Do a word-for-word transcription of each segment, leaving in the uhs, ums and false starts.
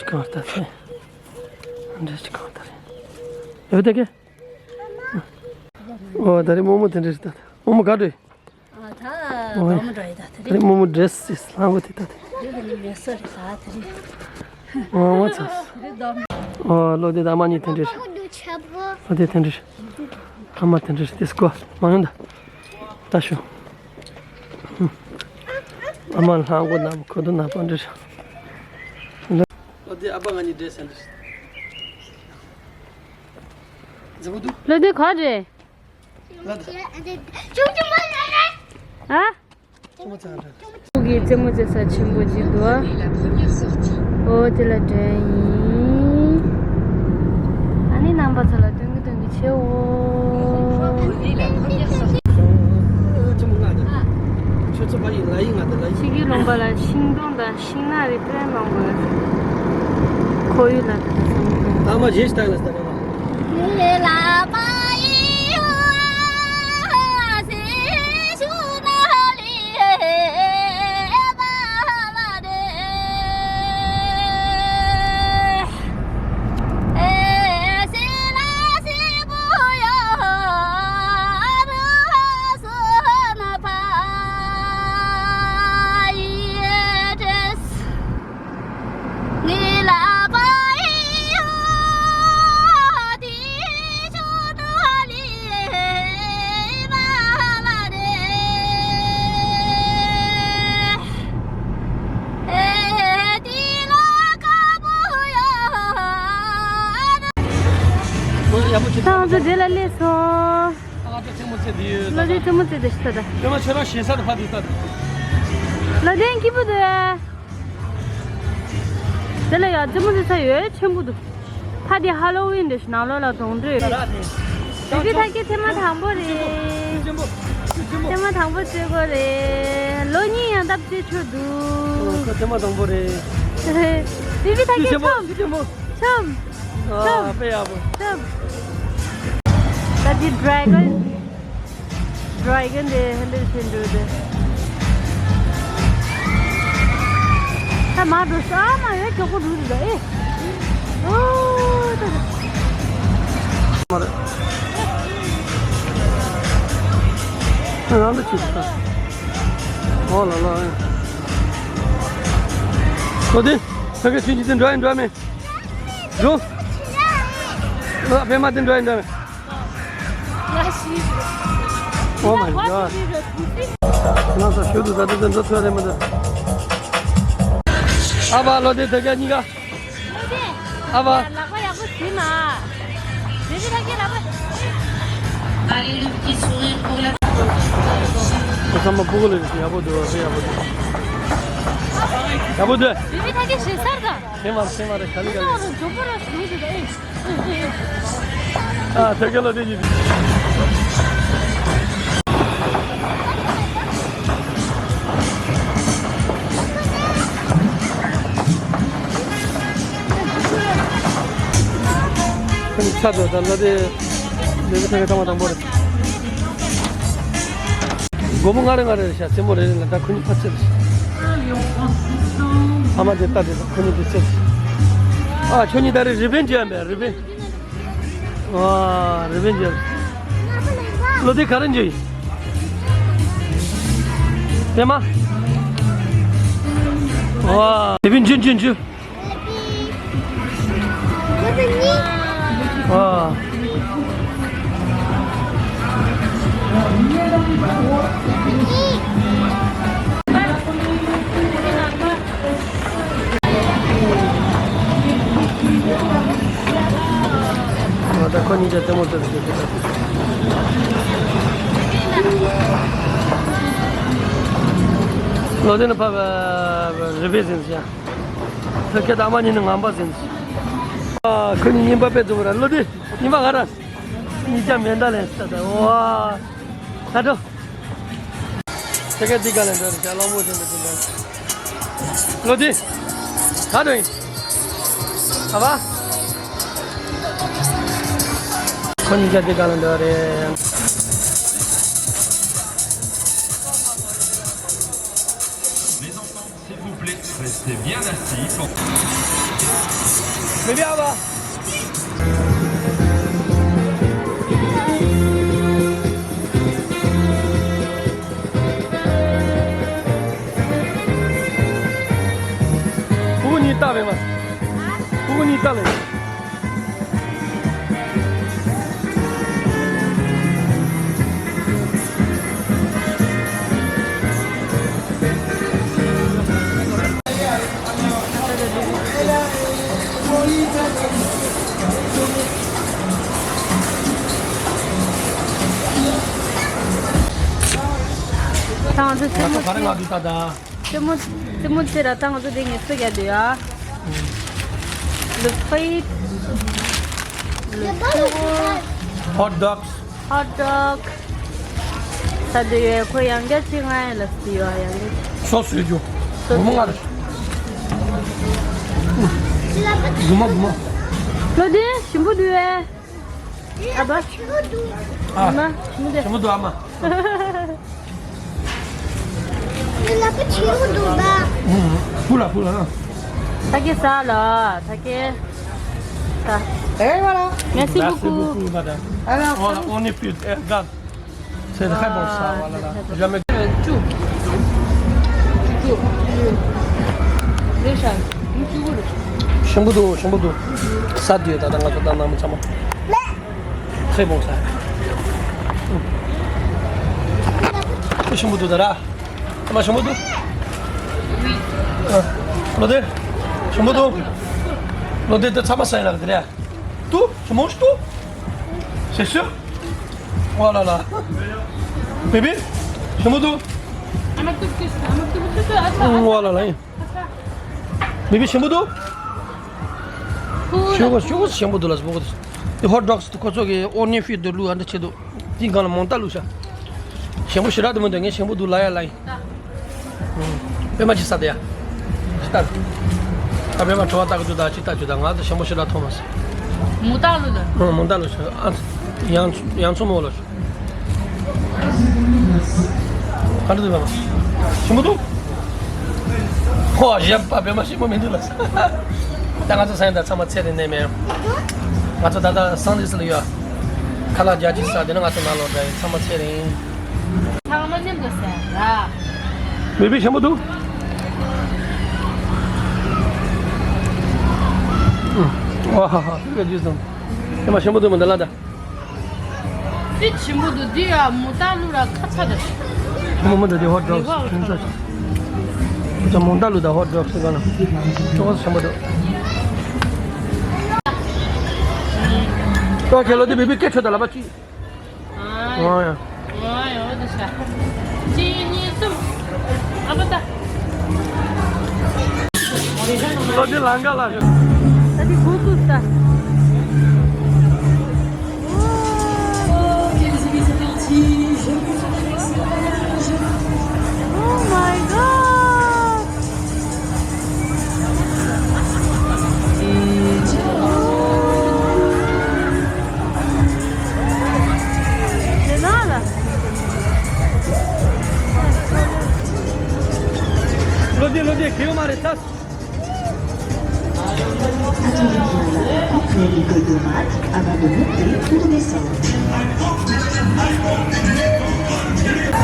གང་ལྟ་ཚེ། འདྲེ་ཅི་གང་ལྟ་རེད། ཡོད་དེ་གེ། ཨོ་ད་རེད། རྨོ་མོ་དེ་འདྲ་ཞིག་ལྟ། རྨོ་མོ་ག་འདྲ། ཨ་ད་ཨོ་ད་རྨོ་མོ་འདྲ་ཡི་ད་དེ་རེད། རྨོ་མོ་འདྲེ་སི་ལྷང་གོ་དེ་ལྟ་དེ། དེ་ནི་མེ་སོ་རེད་ད་དེ་རེད། ཨོ་ངོ་ཚ། ཨོ་ལོ་དེ་ད་མ་ཉི་དེ་འདྲ་ཞིག་ལོ་དེ་དེ་འདྲ་ཞིག་ཁ་མ་དེ་འདྲ་ཞིག་དེ་སྐོ་མ་ཡོང་ད། ལྟ་ཤོག་ཨ་མ་ལྷང་གོ་ན་ཁོ་དོ་ན་པ་འདྲ་ཞིག་ལོ་དེ་ཨ་ཕ་ང་གཉིས་འདྲེས་ཟེར་འདྲ་ཞིག་མཛེས་པོ་འདུག་ལོ་དེ་ག་རེད། ལ་ད། ཨ། ཅུང་ཅུང་མ་ལ་ལ། ཁོ་གི་རྩེད་མོ་རྩེ་ས་ཆེན་པོ་ཅིག་འདུག་ཨོ་དེ་ལ་འགྲོ་ཡིན། ཨ་ནི་རྣམ་པ་ཚོ་ལ་སྟོན་གི་སྟོན་གི་བྱེད་འོ། ཆུ་ཚོད་པ་ཡི་ལ་ཡི་ང་ད་ལ་ཡི། ཆུ་ཁྱི་ལུང་པ་ལ་ཤིང་སྡོང་དང་ཤིང་ནགས་རིགས་དཔེ་མང་པོ་ཡོད། ཁོར་ཡུག་ལ་ད་ལྟ་བསམ་བློ་གཏོང་། ད་མ་བཞེས་ཤི་ཏང་ལ་ས་ད་མ། ད་ང་ཚོ་འདི་ལ་སླེབས་སོང་། ཨ་ཅག་ཆེན་མོ་བཙལ་དེ་ཡོད། ལོ་དེ་ཆེན་མོ་བཙལ་དེ་ཤི་ད་ད། ལོ་དེ་སྐྱིད་པོ་འདུག་དེ་ལ་ཡ་རྩེད་མོ་རྩེ་ས་ཡོད་ཆེན་པོ་འདུག་ཕ་དེ་ཧ་ལོ་ཝིན་རེད་ཤག་ནང་ལོགས་ལ་གདོང་འདྲེ་ཡོད། བི་བི་ཐ་ཀི་ཐེངས་མ་དང་པོ་རེད། ཐེངས་མ་དང་པོ་རྩེ་གོ་རེད། ལོ་གཉིས་ཡང་སྟབས་རྩེ་ཆོག་འདུག་ཁོ་ཐེངས་མ་དང་པོ་རེད། བི་བི་ཐ་ཀི་ཆོམ། ཆོམ། ཨ་དཔེ་ཡག་པོ། ཆོམ། ད་དེ་ཌ་རེ་གོན། ཌ་རེ་གོན་དེ་ཧན་དེ་ཆེན་འགྲོ་དེ། ད་མ་འགྲོ་ས་མ་ཡོད་མགྱོགས་པོ་འགྲོ་དེ་ད་ཨེ། ཨོ་ད་ད། མ་རེད། ང་རང་ད་ཅི་ད། ཨོ་ལ་ལ། ཨོ་དེ། ད་ག་ཆུ་ཇི་དེ་འགྲོ་ཡིན་འགྲོ་མེད། འགྲོ། ཨ་པད་མ་དེ་འགྲོ་ཡིན་འགྲོ་མེད། Oh my god. ང་ས་ཤོད་དུ་ད་དུ་ད་འགྲོ་ཐུབ་རེད་མི་འདུག་ཨ་ཕ་ལོ་དེ་ད་ག་གཉིས་ཀ་ཨ་ཕ། ལག་པ་ཡག་པོ་ཟིན་ན། རེ་རེ་ལག་པ་ཡག་པོ། ཁོ་ཚང་མ་སྤུ་གུ་ལ་ཡག་པོ་འདུག་ཡག་པོ་འདུག་ཡག་པོ་འདུག་རེ་རེ་ལག་པ་ཞེ་སར་ད། ཐེངས་མ་ཐེངས་མ་རེ་ག་ལི་ག་ལི། ཨ་ཐེ་གེ་ལོ་དེ་ཡིན། ཁོ་ནི་ཚ་དོ་ད་ལ་དེ་ལས་ཀ་ཐེ་གེ་ཐེངས་མ་དང་པོ་རེད། སྒོར་མོ་ལྔ་རེ་ལྔ་རེ་རེད་ཤག་རྩེད་མོ་རེ་རེ་ལ་ད་ཁོ་གཉིས་ཕར་རྩེད་རེད། ཨ་མ་དེ་ལྟ་དེ་ད་ཁོ་གཉིས་དེ་རྩེད་རེད། ཨ་ཁྱོད་གཉིས་ད་རེས་རི་བན་ཇི་ཡ་མེད་རི་བན། ཨ་རི་བན་ཇི་ཡ། ལོ་དེ་ག་རེ་འཇི་ཡིན། དེ་མ། ཨ་རི་བན་ཇི་ཇི་ཇི། ད་ཁོ་གཉིས་ཀྱང་ལྟད་མོ་ལྟ་ཟེར་གྱི་ད། ལོ་དེ་ནི་ཕ་བ་རི་བེ་ཟིན་ཟེར། ཐུག་ཁྱེད་ཨ་མ་གཉིས་ནི་ངན་པ་ཟིན། ཨ་ཁོ་གཉིས་གཉིས་པ་དཔེ་རྩུབ་ར་ལོ་དེ་གཉིས་པ་ག་ར། གཉིས་ཀ་མེ་མདའ་ལེན་ས་ད་ཝ། ད་འགྲོ། ཐུག་ཁྱེད་འདི་ག་ལེན་འགྲོ་རེད་ལོ་མོ་དེ་འདི་འདི་འདྲ། ལོ་དེ། ག་འགྲོ་ཡིན། ཨ་བ། ཁོ་གཉིས་ཀ་འདི་ག་ལེན་འགྲོ་རེད། S'il vous plaît, restez bien assis. 没必要吧？不过你大杯吗？不过你大杯。 ད་ང་ཚོ་ང་ཚོ་ག་རེ་ང་འདུག་ད་ད། རྩེད་མོ། རྩེད་མོ་རྩེ་ར་ད་ང་ཚོ་དེ་ངས་ཚོ་རྒྱག་དུས་ཨ། Le frites, le churros, hot dogs. Hot dog. ད་དེ་ཡོད་ཁོ་ཡང་བསྐྱར་ཅིག་ང་ཡང་ལ་སི་ཡོད་ཡང་བསྐྱར། སོ་སོས་རྒྱུ། སོ་སོས་རྒྱུ། སྒོ་མོ་ང་རེད། སྒོ་མ་སྒོ་མ། ལོ་དེ་ཞིམ་པོ་འདུག་ཨེ། ཨ་བ། ཨ། མ། མི་དེ། ཞིམ་པོ་འདུག་ཨ་མ། ལ་པ་ཆེ་རུ་འདུག་ད། ཕུ་ལ་ཕུ་ལ། ད་གེ་ཟ་ལ། ད་གེ་ད། Et voilà. Merci beaucoup. Merci beaucoup, madame. Alors, on, on est plus. Eh, regarde. C'est très bon ça, ah, voilà. C'est très bon. Jamais. ཞིམ་པོ་འདུག་ཞིམ་པོ་འདུག་ས་དུས་ད་ལྟ་ང་ཚོ་ད་ནང་མི་ཚང་མ། Très bon ça. ཞིམ་པོ་འདུག་ད་ར། ཨ་མ་ཞིམ་པོ་འདུག་ཨ། ལོ་དེ། ཞིམ་པོ་འདུག་ལོ་དེ་དེ་ཚང་མ་ཟ་ཡ་ལ་དེ་རེད། Tu, tu manges tout? C'est sûr? Oh là là. Bébé, ཞིམ་པོ་འདུག I'm a good sister. I'm a good sister. Oh là là. Bébé, ཞིམ་པོ་འདུག་ཁྱོད་ཁོ་ཁྱོད་ཁོ་ཞིམ་པོ་འདུག་ལ་ཟེར་བོ་གོ། དེ་ཧོ་ཊི་ཌོག་སི་དེ་ཁོ་ཚོ་གི་ཨོ་ནི་ཡན་ཕིད་དུ་བླུགས་ཨ་འདི་ཆེད་དུ་དེའི་སྒང་ལ་མོན་རྟགས་བླུགས་ཤག་ཞིམ་པོ་ཞེ་དྲག་དུ་མི་འདུག་ངས་ཞིམ་པོ་འདུག་ལབ་ཡ་ལབ་ཡིན། པད་མ་ཅིག་ཟ་དེ་ཡ། ཅི་ལྟར། ད་པད་མ་དྲི་བ་ལྟ་གི་འདུག་ད་ཅི་ལྟ་ཅི་ལྟ་ང་ཚོ་ཞིམ་པོ་ཞེ་དྲག་མཐོང་མ་སོང་། མོན་རྟགས་བླུགས་ལ། ཨང་མོན་རྟགས་བླུགས་ཤག་ཨ། ཡང་ཡང་ཚོ་མོ་ལ་ཤོག་ག་འདྲ་འདུག་པད་མ། ཞིམ་པོ་འདུག་ཧོ་ཞེས་པ་པད་མ་ཞིམ་པོ་མི་འདུག་ལ། ད་ང་ཚོ་ས་ཡ་ད་ཚང་མ་ཚེ་རིང་ནས་མེད། ང་ཚོ་ད་ལྟ་སང་ལི་སི་ལ་ཡོད། ཁ་ལག་རྒྱག་ཅིག་ཟ་དེ་ནི་ང་ཚོ་ནང་ལོག་འདྲ་ཡིན་ཚང་མ་ཚེ་རིང་། ཚང་མ་མཉམ་དུ་ཟ་ར། མི་བི་ཞིམ་པོ་འདུག་ཨ་ཧ་ཧ་ཕི་ག་ཇི་སམ། ཨེ་མ་ཞིམ་པོ་འདུག་མི་འདུག་ལ་ད། དེ་ཆེན་པོ་འདུག་དེ་ཡ་མོ་ཏ་ལུ་ར་ཁ་ཚ་རེད། མོ་མོ་འདུག་དེ་ཧོ་ཊི་ཌོག་སི་ཁྱུང་ཚ་ཞིག་ད་མོ་ཏ་ལུ་ད་ཧོ་ཊི་ཌོག་སི་ག་ན་ཅོག་ཆེན་པོ་འདུག་ཏོ་ཁེ་ལོ་དེ་བི་བི་སྐད་ཆོད་ད་ལ་པ་ཅི། ཨ་ཡ། ཨ་ཡ་འོ་དེ་ཤ། གཅིག་གཉིས་གསུམ། ཨ་མ་ད། ལོ་དེ་ལང་ཀ་ལ་ཤོག་ད་དེ་གུ་གུ་ད། Oh my god! L'odie, l'odie, che io mare tas. Attention, après l'école de maths, avant de monter pour descendre.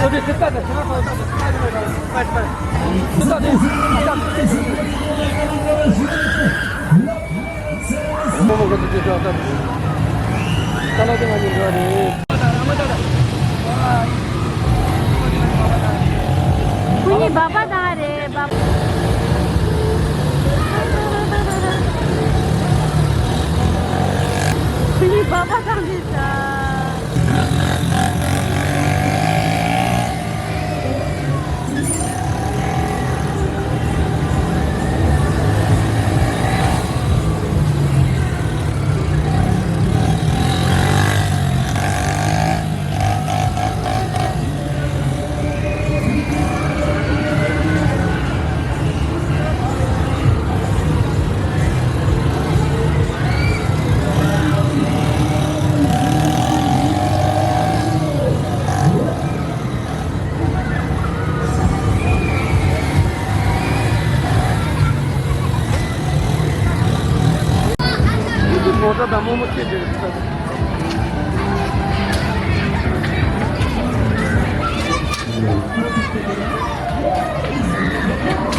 L'odie, c'est pas de ཁོ་གཉིས་སྦག་སྦག་བཏང་རེད་སྦག་ཁོ་གཉིས་སྦག་སྦག་བཏང་རེད་ད།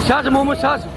ཤ་ཞིག་མོག་མོག་ཤ་ཞིག